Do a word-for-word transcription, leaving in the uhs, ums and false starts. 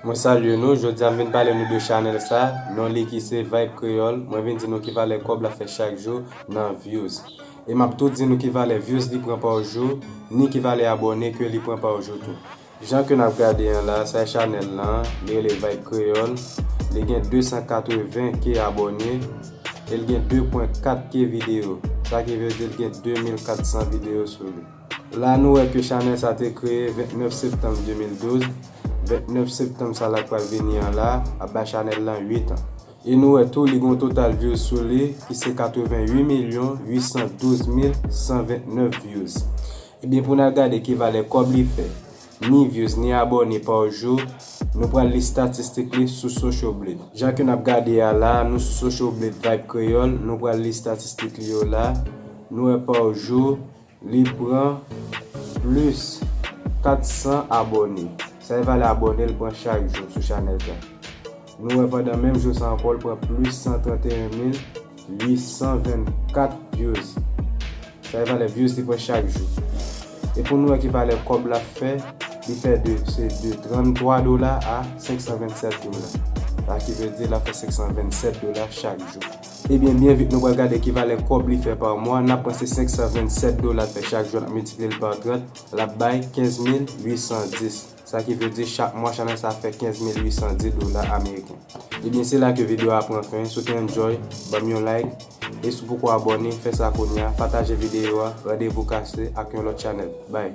Mwen salye nou, jodi a m vin pale nou de chanèl sa, non li ki se Vibe Kreyòl. Mwen vin di nou ki valè kòb l ap fè chak jou nan views. E m ap tou di nou ki valè views li pran pa jou, ni ki valè abòne ke li pran pa jou tou. Jan ke n ap gade an la, sa e chanèl lan, li rele Vibe Kreyòl, li gen de san katreven K abòne, e l gen de pwen kat K videyo. Sa ki vle di l gen de mil kat san videyo sou li. La nou wè ke chanèl sa te kreye vennèf septanm de mil douz. Vennèf septanm sa la k pral vini an la, ap bay chanèl lan uit an. E nou wè tou li gen yon total views sou li ki se katreven uit milyon uit san douz mil san vennèf views. Ebyen pou n al gade ki valè kòb li fè, ni views ni abòne pa jou, nou pral li statistik li sou Social Blade. Jan ke n ap gade a la, nou sou Social Blade Vibe Kreyòl, nou pral li statistik li yo la. Nou wè pa jou, li pran plis kat san abòne. Sa e valè abòne l pran chak jou sou chanèl sa. Nou wè pandan menm jou sa ankò, l pran plis san trannteyen mil uit san vennkat views. Sa e valè views li pran chak jou. E pou nou wè ki valè kòb l ap fè, li fè de, se de tranntwa dola a senk san vennsèt dola. Sa ki vle di l ap fè senk san vennsèt dola chak jou. Ebyen, byen vit nou pral gade ki valè kòb li fè pa mwa. N ap pran se senk san vennsèt dola l fè chak jou, n ap miltipliye l pa trant, l ap bay kenz mil uit san dis. Sa ki vle di chak mwa chanèl sa fè kenz mil uit san dis dola ameriken. Ebyen, se la ke videyo a pran fen. Si w te enjoy, ban m yon like. E si w poko abòne, fè sa kounye a. Pataje videyo a. Randevou kase ak yon lòt chanèl. Bye.